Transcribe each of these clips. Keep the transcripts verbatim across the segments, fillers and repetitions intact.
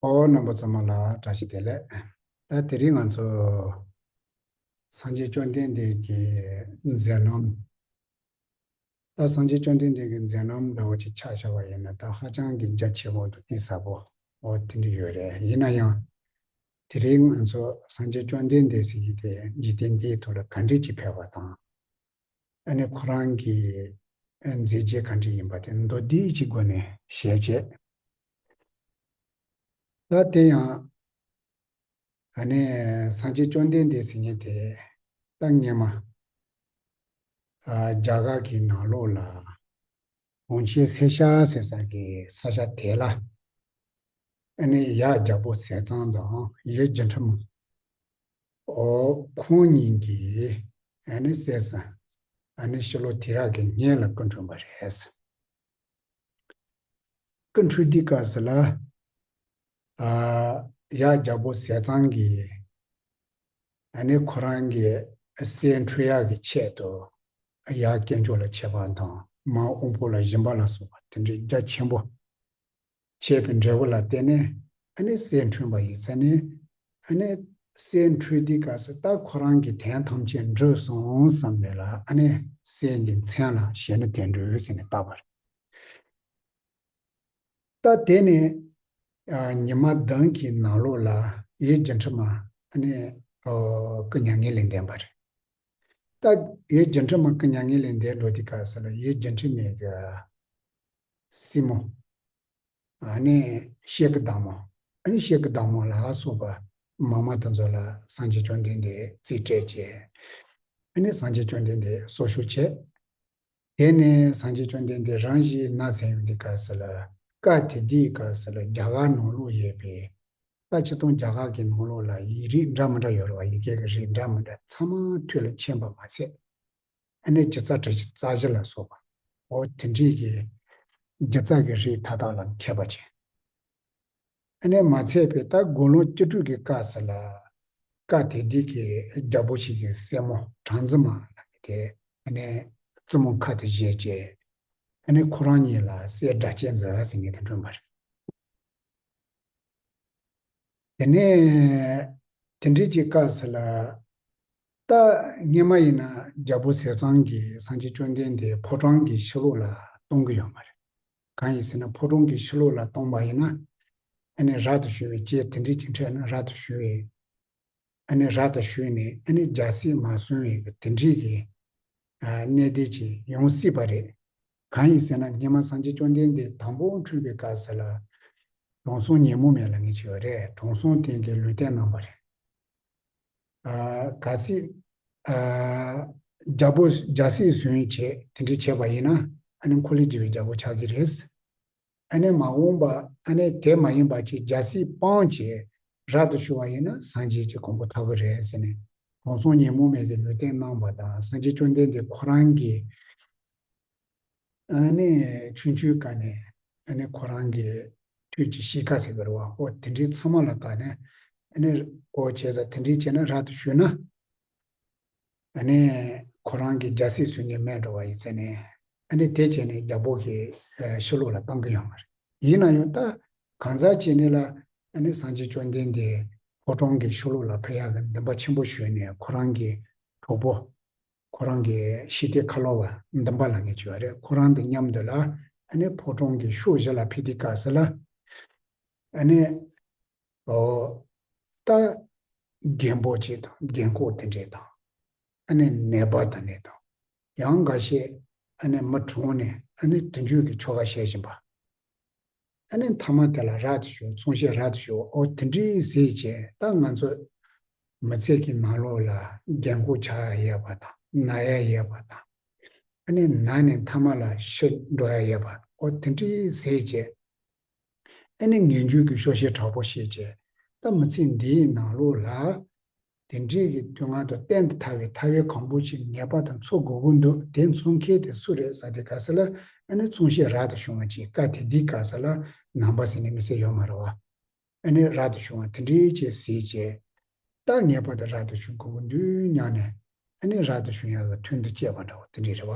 ཨོ། རྣམ་པ་ཚང་མ་ལ་བཀྲ་ཤིས་བདེ་ལེགས། ད་དེ་རིང་ང་ཚོ་སངས་རྒྱས་བཅོམ་ལྡན་འདས་ཀྱི་མཛད་རྣམ། ད་སངས་རྒྱས་བཅོམ་ལྡན་འདས་ཀྱི་མཛད་རྣམ་འདྲ་བོ་ཅིག་ཆ་བཞག་པ་ཡིན་ན་ད་ཧ་ཅང་གི་རྒྱ་ཆེ་བོ་འདུག་གཏིང་ཟབ་པོ། ཨོ་དེ་འདྲ་ཡོད་རེད། ཡིན་ན་ཡང་དེ་རིང་ང་ཚོ་སངས་རྒྱས་བཅོམ་ལྡན་འདས་ཟེར་གྱི་དེ་འཇིག་རྟེན་འདིའི་ཐོག་ལ་ག་འདྲས་ཅིག་ཕེབས་པ་དང་། ཨ་ནི་ཁོ་རང་གི་མཛད་རྗེས་ག་འདྲ་ཡིན་པ་དེ་མདོར་བསྡུས་ཀྱི་སྒོ་ནས་ཞལ་བྱེད། ད་དེ་ཡང་ཨ་ནི་སངས་རྒྱས་བཅོམ་ལྡན་འདས་ཟེར་མཁན་དེ་ད་སྔོན་མ་ཨ་རྒྱ་གར་གྱི་ནང་ལོགས་ལ་ཝང་ཆེན་སེར་ཤ་ཟེར་ས་གི་ས་ཆ་དེ་ལ་ཨ་ནི་ཡབ་རྒྱལ་པོ་ཟས་གཙང་དང་ཡུལ་སྒྱུ་འཕྲུལ་མ། ཨོ། ཁོང་གཉིས་ཀྱིས་ཨ་ནི་སྲས་ས་ཨ་ནི་ཤི་ལོ་དྷི་ར་གི་སྔོན་ལ་སྐུ་འཁྲུངས་པ་རེད། སྐུ་འཁྲུངས་དུས་སྐབས་སུ་ལ་ཨ་ཡབ་རྒྱལ་པོ་ཟས་གཙང་གིས་ཨ་ནི་ཁོ་རང་གི་སྲས་འཁྲུངས་ཡག་གི་ཆེད་དུ་ཡབ་དཀོན་མཆོག་ལ་མཆོད་པ་དང་མ་དབང་པོ་ལ་སྦྱིན་པ་ལ་སོགས་པ་དེ་འདྲའི་རྒྱ་ཆེན་པོ་བྱས་པའི་འབྲས་བུ་ལ་བརྟེན་ནས་ཨ་ནི་སྲས་འཁྲུངས་པ་ཡིན་ཙང་ནས། ཨ་ནི་སྲས་འཁྲུངས་དུས་སྐབས་སུ་ད་ཁོ་རང་གི་དོན་ཐམས་ཅད་འགྲུབ་སོང་བསམ་ནས་ལ་ཨ་ནི་སྲས་ཀྱི་མཚན་ལ་གཞོན་ནུ་དོན་གྲུབ་ཟེར་ནས་བཏགས་པ་རེད། ད་དེ་ནས་ཨ་ཉི་མ་བདུན་གྱི་ནང་ལོགས་ལ་ཡུལ་སྒྱུ་འཕྲུལ་མ་ཨ་ནི་ཨོ་སྐུ་མྱ་ངན་ལས་འདས་པ་རེད། ད་ཡུལ་སྒྱུ་འཕྲུལ་མ་སྐུ་མྱ་ངན་ལས་འདས་འགྲོ་དུས་སྐབས་སུ་ལ་ཡུལ་སྒྱུ་འཕྲུལ་མའི་གི་སྲིང་མོ། ཨ་ནི་ཤེལ་གྱི་བདག་མོ། ཨ་ནི་ཤེལ་གྱི་བདག་མོ་ལ་སོགས་པ་མང་མང་དེ་ཚོ་ལ་སངས་རྒྱས་བཅོམ་ལྡན་འདས་རྩིས་སྤྲད་བྱས། ཨ་ནི་སངས་རྒྱས་བཅོམ་ལྡན་འདས་གསོལ་ཞུགས་བྱས། དེ་ནས་སངས་རྒྱས་བཅོམ་ལྡན་འདས་རང་བཞིན་ནཱ་ཟེར་ཡོང་དུས་སྐབས་སུ་ལ་སྐབས་དེ་དུས་སྐབས་སུ་ལ་རྒྱ་གར་ནང་ལོགས་ཡོད་པའི་ད་སྤྱིར་བཏང་རྒྱ་གར་གྱི་ནང་ལོགས་ལ་ཡིག་རིགས་འདྲ་མི་འདྲ་ཡོད་རེད་བ། ཡི་གེ་གི་རིགས་འདྲ་མི་འདྲ་ཚང་མ་ཐོས་ལ་མཁྱེན་པ་མ་ཟད། ཨ་ནི་སྒྱུ་རྩལ་བྲིས་རྩལ་ཞིབ་ལ་སོགས་པ། འོ་དེ་འདྲའི་གི་སྒྱུ་རྩལ་གྱི་རིགས་མཐའ་དག་ལ་མཁས་པ་ཅན། ཨ་ནི་མ་ཚད་པའི་ད་དགུང་ལོ་བཅུ་དྲུག་གི་སྐབས་སུ་ལ་སྐབས་དེ་དུས་ཀྱི་རྒྱལ་པོ་ཞིག་གི་སྲས་མོ་གྲངས་འཛིན་མ་ལ་དེ་ཨ་ནི་བཙུན་མོ་ཁ་ཏུ་བཞེས་བྱས། ཨ་ནི་ཁོ་རང་གཉིས་ལ་སྲས་སྒྲ་གཅན་འཛིན་ཟེར་མཁན་དེ་འཁྲུངས་པ་རེད། དེ་ནས་དེ་འདྲའི་ཅིག་སྐབས་སུ་ལ་ད་སྔོན་མ་ཡིན་ན་རྒྱལ་པོ་ཟས་གཙང་གིས་སངས་རྒྱས་བཅོམ་ལྡན་འདས་ཕོ་བྲང་གི་ཕྱི་ལོགས་ལ་གཏོང་གི་ཡོད་མ་རེད། གང་ཡིན་ཟེར་ན་ཕོ་བྲང་གི་ཕྱི་ལོགས་ལ་གཏོང་པ་ཡིན་ན་ཨ་ནི་རབ་ཏུ་བྱུང་བའི་སྐྱེས་དེ་འདྲའི་ཅིག་འཕྲད་ན་རབ་ཏུ་བྱུང་བའི་ཨ་ནི་རབ་ཏུ་བྱུང་ནས་ཨ་ནི་རྒྱལ་སྲིད་མ་སྲུང་བའི་དེ་འདྲའི་གི་ཨ་གནད་དོན་ཅིག་ཡོང་སྲིད་པ་རེད། གང་ཡིན་ཟེར་ན་སྔོན་མ་སངས་རྒྱས་བཅོམ་ལྡན་འདས་དང་པོ་འཁྲུངས་པའི་སྐབས་སུ་ལ་དྲང་སྲོང་ཉོན་མོངས་མེད་ལབ་མཁན་ཅིག་ཡོད་རེད། དྲང་སྲོང་དེ་གིས་ལུང་བསྟན་གནང་བ་རེད། ཨ་གལ་སྲིད་ཨ་རྒྱལ་པོ་རྒྱལ་སྲིད་བཟུང་བྱས་དེ་འདྲ་བྱས་པ་ཡིན་ན་ཨ་ནི་འཁོར་ལོས་སྒྱུར་བའི་རྒྱལ་པོ་ཆགས་ཀྱི་རེད། ཨ་ནི་མ་འོངས་པ་ཨ་ནི་དེ་མ་ཡིན་པ་ཅིག་རྒྱལ་སྲིད་སྤངས་བྱས་རབ་ཏུ་བྱུང་བ་ཡིན་ན་སངས་རྒྱས་ཀྱི་གོ་འཕང་ཐོབ་ཀྱི་རེད་ཟེར་ནས་དྲང་སྲོང་ཉོན་མོངས་མེད་ཀྱིས་ལུང་བསྟན་གནང་བ་དང་སངས་རྒྱས་བཅོམ་ལྡན་འདས་ཁོ་རང་གིས་ཨ་ནི་ཆུང་ཆུང་སྐབས་ནས་ཨ་ནི་ཁོ་རང་གི་ཐུགས་ཀྱི་གཤིས་ཀ་ཟེར་གྱི་རེད་བ། འོ་དེ་འདྲའི་ཚང་མ་ལ་བལྟས་ནས་ཨ་ནི་འོ་བྱས་ཙང་དེ་འདྲའི་བྱས་ན་རབ་ཏུ་བྱུང་ན། ཨ་ནི་ཁོ་རང་གི་རྒྱལ་སྲིད་སྲུང་མཁན་མེད་འགྲོ་བ་ཡིན་ཟེར་ནས། ཨ་ནི་དེ་བྱས་ནས་རྒྱལ་པོ་གི་ཨ་ཕྱི་ལོགས་ལ་བཏང་གི་ཡོད་མ་རེད། ཡིན་ན་ཡང་ད་གང་ཟག་ཅིག་ནི་ལ་ཨ་ནི་སངས་རྒྱས་བཅོམ་ལྡན་འདས་ཕོ་བྲང་གི་ཕྱི་ལོགས་ལ་ཕེབས་ཡག་གི་འདུན་པ་ཆེན་པོ་ཞུས་ནས་ཁོ་རང་གི་གྲོགས་པོ། ཁོ་རང་གི་ཤི་ཏེ་ཁ་ལོ་བ་འདུན་པ་ལབ་མཁན་ཅིག་ཡོད་རེད། ཁོ་རང་དང་མཉམ་དུ་ལ་ཨ་ནི་ཕོ་བྲང་གི་ཕྱོགས་བཞི་ལ་ཕེབས་དུས་སྐབས་སུ་ལ་ཨ་ནི། ཨོ། ད་རྒན་པོ་ཅིག་དང་རྒན་འཁོགས་དེ་འདྲས་དང་། ཨ་ནི་ནད་པ་དང་ནི་དང་། ཡང་འགའ་ཤས་ཨ་ནི་མི་གྲོངས་ནས་ཨ་ནི་དེ་འདྲས་ཀྱི་ཆོ་ག་བྱེད་བཞིན་པ། ཨ་ནི་མཐའ་མ་དེ་ལ་རབ་ཏུ་བྱུང་ཚོང་བཤད་རབ་ཏུ་བྱུང་ཨོ་དེ་འདྲས་ཟེར་བྱས་ད་ང་ཚོ་མི་ཚེ་གི་ནང་ལོགས་ལ་རྒན་འཁོགས་ཆགས་ཡ་ཡོད་པ་དང་ན་ཡ་ཡོད་པ་དང་། ཨ་ནི་ན་ནས་མཐའ་མ་ལ་ཤི་འགྲོ་ཡ་ཡོད་པ་ཨོ་དེ་འདྲས་ཟེར་བྱས། ཨ་ནི་ངན་ཇུས་ཀྱི་ཤོ་ཤེས་དྲག་པོ་བཤད་བྱས། ད་མི་ཚེ་འདིའི་ནང་ལོགས་ལ། དེ་འདྲས་ཀྱི་དུས་ང་དང་གཏན་དུ་ཐར་བའི་ཐར་བའི་གང་པོ་ཞིག་ངེས་པར་དུ་འཚོ་དགོས་ཀྱི་འདུག་དེ་འཚོ་མཁན་དེ་སུ་རེད་ཟེར་དུས་སྐབས་སུ་ལ་ཨ་ནི་ཚོང་བཤད་རབ་ཏུ་བྱུང་བ་ཅིག་སྐབས་དེ་དུས་སྐབས་སུ་ལ་ནང་པ་ཟེར་ནས་མི་ཟེར་ཡོད་མ་རེད་བ། ཨ་ནི་རབ་ཏུ་བྱུང་བ་དེ་འདྲས་ཅིག་ཟེར་བྱས། ད་ངེས་པར་དུ་རབ་ཏུ་བྱུང་དགོས་ཀྱི་འདུག་སྙམ་ནས་ཨ་ནི་རབ་ཏུ་བྱུང་ཡག་གི་དོན་དུ་སྐྱེས་པ་འདྲ་བོ་དེ་འདྲས་རེད་བ།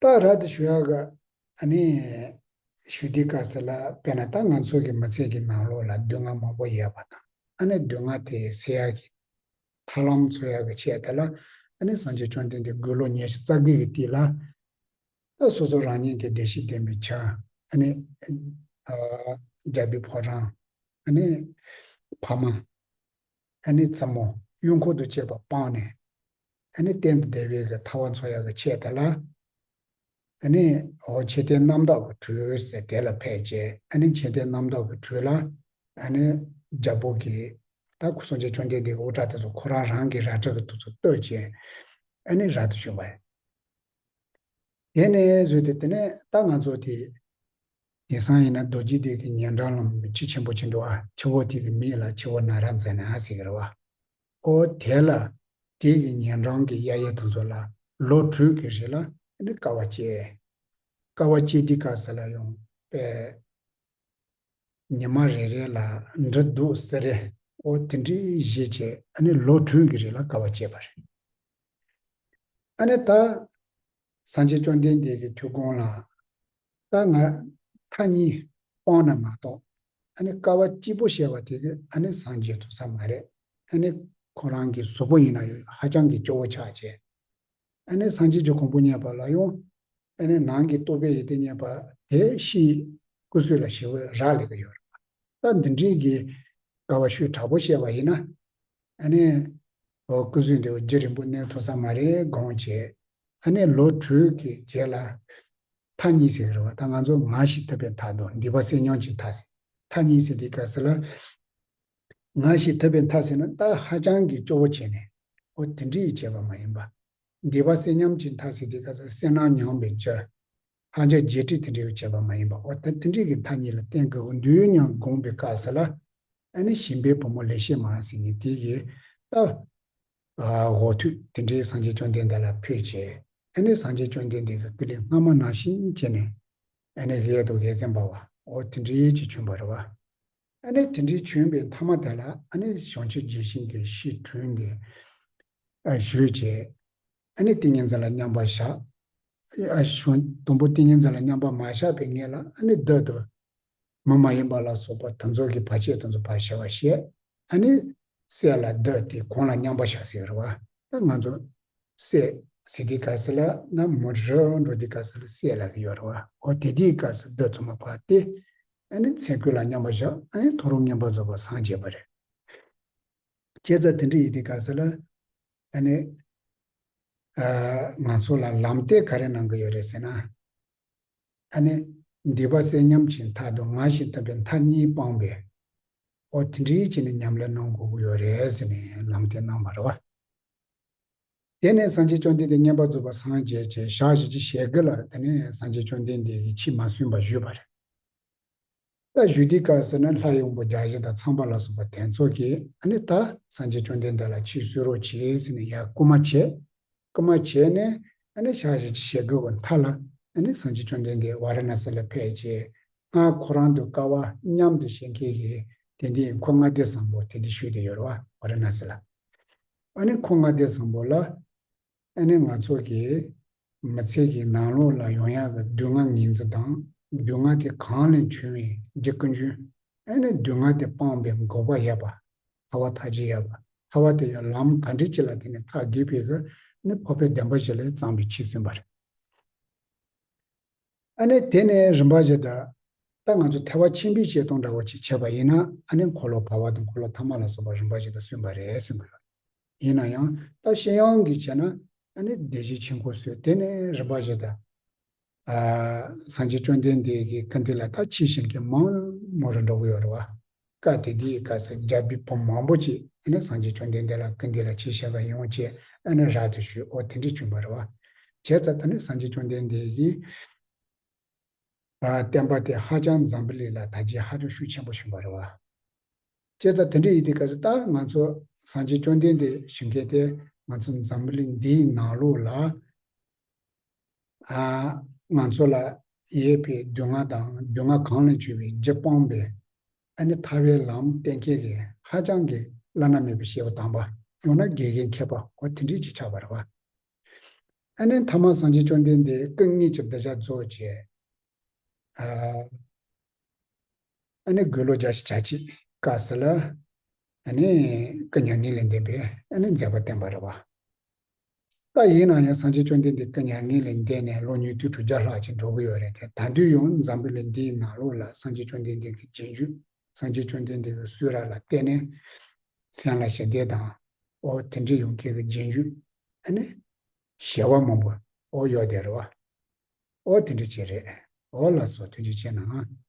ད་རབ་ཏུ་བྱུང་ཡག་གི་ཨ་ནི་ ཞུ་དུས་སྐབས་སུ་ལ་དཔེར་ན་ད་ང་ཚོ་གི་མི་ཚེ་གི་ནང་ལོགས་ལ་སྡུག་བསྔལ་མང་པོ་ཡོད་པ་དང་། ཨ་ནི་སྡུག་བསྔལ་དེ་སེལ་ཡག་གི་ཐབས་ལམ་འཚོལ་ཡག་གི་ཆེད་དེ་ལ། ཨ་ནི་སངས་རྒྱས་བཅོམ་ལྡན་འདས་དགུང་ལོ་ཉི་ཤུ་རྩ་དགུ་གི་དུས་ལ། ད་སོ་སོ་རང་ཉིད་ཀྱི་བདེ་གཤེགས་ལྡན་པའི་ཆ། ཨ་ནི་ཨ་རྒྱལ་པོའི་ཕོ་བྲང་། ཨ་ནི་ཕ་མ། ཨ་ནི་བཙུན་མོ། གཡོག་འཁོར་དང་བཅས་པ་སྤངས་ནས། ཨ་ནི་གཏན་དུ་བདེ་བའི་གི་ཐབས་འཚོལ་ཡག་གི་ཆེད་དེ་ལ། ཨ་ནི་འོ་མཆོད་རྟེན་རྣམ་དག་གི་ཁྲོད་ཟེར་དེ་ལ་ཕེབས་བྱས། ཨ་ནི་མཆོད་རྟེན་རྣམ་དག་གི་ཁྲོད་ལ། ཨ་ནི་རྒྱལ་པོ་གིས་ད་སངས་རྒྱས་བཅོམ་ལྡན་འདས་ཀྱི་དབུ་སྐྲ་དེ་ཚོ་ཁོ་རང་རང་གི་རལ་གྲི་གི་ཐོག་ཏུ་གཏུབ་བྱས། ཨ་ནི་རབ་ཏུ་བྱུང་བ་ཡིན། དེ་ནས་བཟོས་ཏེ་དེ་ནས་ད་ང་ཚོ་དེ། དེང་སང་ཡིན་ན་རྡོ་རྗེ་གདན་གྱི་ཉེ་འགྲམ་ལ་མི་ཆེ་ཆེན་པོ་ཅིག་འདུག་ཨ། ཆུ་བོ་དེ་གི་མིང་ལ་ཆུ་བོ་ན་ར་ཛ་ན་ཟེར་གི་རེད་བ། ཨོ་དེ་ལ། དེ་གི་ཉེ་འགྲམ་གྱི་གཡས་གཡས་དེ་ཚོ་ལ་ལོ་དྲུག་གི་རིང་ལ་ཨ་ནི་དཀའ་བ་སྤྱད། དཀའ་བ་སྤྱད་དུས་སྐབས་སུ་ལ་ཡང་པས། ཉི་མ་རེ་རེ་ལ་འབྲུ་དུག་སེ་རེ། ཨོ་དེ་འདྲའི་བཞེས་བྱས། ཨ་ནི་ལོ་དྲུག་གི་རིང་ལ་དཀའ་བ་སྤྱད་པ་རེད། ཨ་ནི་ད་སངས་རྒྱས་བཅོམ་ལྡན་འདས་ཀྱི་ཐུགས་དགོངས་ལ། ད་ང་མཐའ་གཉིས་སྤངས་ན་མ་གཏོགས། ཨ་ནི་དཀའ་བ་གཅིག་པོ་བྱས་པ་དེ་གིས་ཨ་ནི་སངས་རྒྱས་ཐུབ་ས་མ་རེད། ཨ་ནི་ཁོ་རང་གི་གཟུགས་པོ་ཡིན་ན་ཡང་ཧ་ཅང་གི་སྐྱོ་བོ་ཆགས་བྱས། ཨ་ནི་སངས་རྒྱས་ཀྱི་གོ་འཕང་བརྙེས་པ་ལ་ཡང་། ཨ་ནི་ནང་གི་རྟོགས་པའི་ཡོན་ཏན་བརྙེས་པ་དེ་ཕྱིའི་སྐུ་བསོད་ལ་ཞེ་པོ་རག་ལས་ཀྱི་ཡོད་རེད། ད་འདི་འདྲའི་གི་དཀའ་བ་ཤུགས་དྲག་པོ་བྱས་པ་ཡིན་ན། ཨ་ནི་འོ་སྐུ་གཟུགས་འདི་རྒྱུན་རིང་པོ་གནས་ཐུབ་ས་མ་རེད་དགོངས་བྱས། ཨ་ནི་ལོ་དྲུག་གི་རྗེས་ལ་མཐའ་གཉིས་ཟེར་གི་རེད་བ། ད་ང་ཚོ་ངལ་ཞིང་དུབ་པའི་མཐར་ཐུག་སྡིག་པ་བསོད་སྙོམས་ཀྱི་མཐའ་ཟེར། མཐའ་གཉིས་ཟེར་དུས་སྐབས་སུ་ལ། ངལ་ཞིང་དུབ་པའི་མཐའ་ཟེར་ན་ད་ཧ་ཅང་གི་སྐྱོ་བོ་བྱས་ནས། འོ་དེ་འདྲའི་བྱས་པ་མ་ཡིན་པ། སྡིག་པ་བསོད་སྙོམས་ཀྱི་མཐའ་ཟེར་དུས་སྐབས་སུ་བསོད་ནམས་ཉམས་པའི་རྒྱུ། ཧ་ཅང་རྒྱས་སྤྲོས་དེ་འདྲའི་བྱས་པ་མ་ཡིན་པ། འོ་ད་དེ་འདྲའི་གི་མཐའ་གཉིས་ལ་བརྟེན་དགོས་འདུག་སྙམ་དགོངས་པའི་སྐབས་སུ་ལ། ཨ་ནི་ཞིང་པའི་བུ་མོ་ལེགས་བཤད་མ་ཟེར་མཁན་དེ་གིས་ད། ཨ་འོ་ཐུག་དེ་འདྲའི་སངས་རྒྱས་བཅོམ་ལྡན་འདས་ལ་ཕེབས་བྱས། ཨ་ནི་སངས་རྒྱས་བཅོམ་ལྡན་འདས་ཀྱི་སྐུ་ལུས་སྔ་མ་ནང་བཞིན་བྱས་ནས། ཨ་ནི་གཡས་དང་གཡས་ཟན་པ་བ། འོ་དེ་འདྲའི་ཅིག་བྱོན་པ་རེད་བ། ཨ་ནི་དེ་འདྲའི་བྱོན་པའི་མཐའ་མ་དེ་ལ་ཨ་ནི་བྱང་ཆུབ་ཀྱི་ཞིང་གི་ཕྱིར་བྱོན་ཏེ། ཨ་བཞུགས་བྱས། ཨ་ནི་ཏིང་ངེ་འཛིན་ལ་མཉམ་པར་བཞག་ཨ་བྱོན་དང་པོ་ཏིང་ངེ་འཛིན་ལ་མཉམ་པར་མ་བཞག་པའི་སྔོན་ལ་ཨ་ནི་བདུད་དང་། མི་མ་ཡིན་པ་ལ་སོགས་པ་དེ་ཚོ་གི་བར་ཆད་དེ་ཚོ་ཕར་ཞི་བར་བྱས། ཨ་ནི་སྲས་ལ་བདུད་དེ་གང་ལ་མཉམ་པར་བཞག་ཟེར་བ། ད་ང་ཚོ་སྲས་ཟེར་དུས་སྐབས་སུ་ལ་ན་མོ་རང་འགྲོ་དུས་སྐབས་སུ་ལ་སྲས་ལབ་ཀྱི་ཡོད་རེད་བ། འོ་དེ་དུས་སྐབས་སུ་བདུད་ཚང་མ་ཕར་སྟེ། ཨ་ནི་ཚེ་ཀུན་ལ་མཉམ་པར་བཞག་ཨ་ནི་ཐོ་རངས་མངོན་པར་རྫོགས་པར་སངས་རྒྱས་པ་རེད། བྱས་ཙང་དེ་འདྲ་ཡིན་དུས་སྐབས་སུ་ལ། ཨ་ནི། ཨ་ང་ཚོ་ལ་ལམ་སྟོན་ག་རེ་གནང་གི་ཡོད་རེད་ཟེར་ན། ཨ་ནི། སྡིག་པ་བསོད་སྙོམས་ཀྱི་མཐར་ཐུག་ངལ་ཞིང་དུབ་པའི་མཐའ་གཉིས་སྤངས་པས། འོ་དེ་འདྲའི་བྱས་ནས་ཉམས་ལེན་གནང་དགོས་ཀྱི་ཡོད་རེད་ཟེར་ནས་ལམ་སྟོན་གནང་བ་རེད་བ། དེ་ནས་སངས་རྒྱས་བཅོམ་ལྡན་འདས་མངོན་པར་རྫོགས་པར་སངས་རྒྱས་བྱས་ཞག་བཞི་བཅུ་ཞེ་དགུ་ལ་དེ་ནས་སངས་རྒྱས་བཅོམ་ལྡན་འདས་ཀྱི་ཆོས་མ་གསུངས་པར་བཞུགས་པ་རེད། ད་བཞུགས་དུས་སྐབས་སུ་ནི་ལྷའི་དབང་པོ་བརྒྱ་བཞི་དང་ཚངས་པ་ལ་སོགས་པ་དེ་ཚོ་གིས་ཨ་ནི་ད་སངས་རྒྱས་བཅོམ་ལྡན་འདས་ལ་ཆོས་གསུང་རོགས་བྱེད་ཟེར་ནས་ཡར་སྐུལ་མ་བྱས། སྐུལ་མ་བྱས་ནས་ཨ་ནི་ཞག་བཞི་བཅུ་ཞེ་དགུ་གི་མཐའ་ལ་ཨ་ནི་སངས་རྒྱས་བཅོམ་ལྡན་འདས་ཝཱ་ར་ཎཱ་སི་ལ་ཕེབས་བྱས། སྔར་ཁོ་རང་དང་སྐལ་བ་མཉམ་དུ་བཞུགས་མཁན་གྱི་དེ་འདྲའི་འཁོར་ལྔ་སྡེ་བཟང་པོ་དེ་འདྲ་བཞུགས་བསྡད་ཡོད་རེད་བ། ཝཱ་ར་ཎཱ་སི་ལ། ཨ་ནི་འཁོར་ལྔ་སྡེ་བཟང་པོ་ལ། ཨ་ནི་ང་ཚོ་གི་མི་ཚེ་གི་ནང་ལོགས་ལ་ཡོང་ཡག་གི་སྡུག་བསྔལ་ངོས་འཛིན་དང་སྡུག་བསྔལ་དེ་གང་ལས་བྱུང་བའི་རྒྱུ་ཀུན་འབྱུང་། ཨ་ནི་སྡུག་བསྔལ་དེ་སྤངས་པའི་འགོག་པ་ཡོད་པ། ཐར་པ་ཐར་རྒྱུ་ཡོད་པ། ཐར་པ་དེ་ཡང་ལམ་ག་འདྲ་ཅིག་ལ་བརྟེན་ནས་ཐར་དགོས་པའི་གི་ནི་འཕགས་པའི་བདེན་པ་བཞི་ལས་བརྩམས་པའི་ཆོས་གསུངས་པ་རེད། ཨ་ནི་དེ་ནས་རིམ་པ་བཞིན་དུ། ད་ང་ཚོ་ཐེག་པ་ཆེན་པོའི་བཤད་སྟངས་འདྲ་བོ་ཅིག་བྱས་པ་ཡིན་ན་ཨ་ནི་འཁོར་ལོ་བར་པ་དང་འཁོར་ལོ་ཐ་མ་ལ་སོགས་པ་རིམ་པ་བཞིན་དུ་གསུངས་པ་རེད་གསུང་གི་ཡོད། ཡིན་ན་ཡང་ད་སྤྱི་ཡོངས་ཀྱི་བྱས་ན་ཨ་ནི་སྡེ་བཞི་ཆོས་འཁོར་སྲོལ་དེ་ནས་རིམ་པ་བཞིན་དུ། ཨ་སངས་རྒྱས་བཅོམ་ལྡན་འདས་ཀྱི་སྐུ་མདུན་ལ་ད་ཆོས་ཞུ་མཁན་མང་མང་རུ་འགྲོ་གི་ཡོད་རེད་བ། སྐབས་དེ་དུས་སྐབས་སུ་རྒྱལ་པོའི་བུ་མང་པོ་ཅིག་ཨ་ནི་སངས་རྒྱས་བཅོམ་ལྡན་འདས་ལ་སྐུ་མདུན་ལ་ཆོས་ཞུ་ག་ཡོང་བྱས་ཨ་ནི་རབ་ཏུ་བྱུང་འོ་དེ་འདྲ་བྱུང་བ་རེད་བ། བྱས་ཙང་ད་ནི་སངས་རྒྱས་བཅོམ་ལྡན་འདས་ཀྱིས་ཨ་བསྟན་པ་དེ་ཧ་ཅང་འཛམ་བུ་གླིང་ལ་དར་རྒྱས་ཧ་ཅང་ཤུགས་ཆེན་པོ་བྱུང་བ་རེད་བ། བྱས་ཙང་དེ་འདྲ་ཡིན་དུས་སྐབས་སུ་ད་ང་ཚོ་སངས་རྒྱས་བཅོམ་ལྡན་འདས་ཞུ་མཁན་དེ་ང་ཚོ་འཛམ་བུ་གླིང་འདིའི་ནང་ལོགས་ལ། ཨ་ང་ཚོ་ལ་ཡོད་པའི་སྡུག་བསྔལ་དང་སྡུག་བསྔལ་གང་ལས་བྱུང་བའི་རྒྱུ་སྤངས་པའི་ཨ་ནི་ཐར་པའི་ལམ་བསྟན་མཁན་གྱི་ཧ་ཅང་གི་བླ་ན་མེད་པའི་སྐྱེས་བུ་དམ་པ། ཡང་ན་དགེ་རྒན་མཁས་པ་འོ་དེ་འདྲ་ཅིག་ཆགས་པ་རེད་བ། ཨ་ནི་མཐའ་མ་སངས་རྒྱས་བཅོམ་ལྡན་འདས་སྐུ་དངོས་ཀྱི་གདུལ་བྱ་རྫོགས་བྱས། ཨ་ནི་དགུང་ལོ་བརྒྱད་ཅུ་གྱ་གཅིག་སྐབས་སུ་ལ་ཨ་ནི་སྐུ་མྱ་ངན་ལས་འདས་པའི་ཨ་ནི་མཛད་པ་བསྟན་པ་རེད་བ། ད་ཡིན་ན་ཡང་སངས་རྒྱས་བཅོམ་ལྡན་འདས་སྐུ་མྱ་ངན་ལས་འདས་ནས་ལོ་ཉིས་སྟོང་དྲུག་བརྒྱ་ལྷག་ཅིག་འགྲོ་གི་ཡོད་རེད་དེ། ད་དུང་ཡང་འཛམ་བུ་གླིང་འདིའི་ནང་ལོགས་ལ་སངས་རྒྱས་བཅོམ་ལྡན་འདས་ཀྱི་རྗེས་འཇུག་སངས་རྒྱས་བཅོམ་ལྡན་འདས་ཀྱི་གསུང་རབ་ལ་བརྟེན་ནས་སེམས་ལ་ཞི་བདེ་དང་། ཨོ་དེ་འདྲ་ཡོང་མཁན་གྱི་རྗེས་འཇུག་ཨ་ནི་བྱེ་བ་མང་པོ་ཨོ་ཡོད་དེ་རེད་བ། ཨོ་དེ་འདྲ་ཅིག་རེད། ཨོ་ལགས་སོ། ཐུགས་རྗེ་ཆེ་གནང་།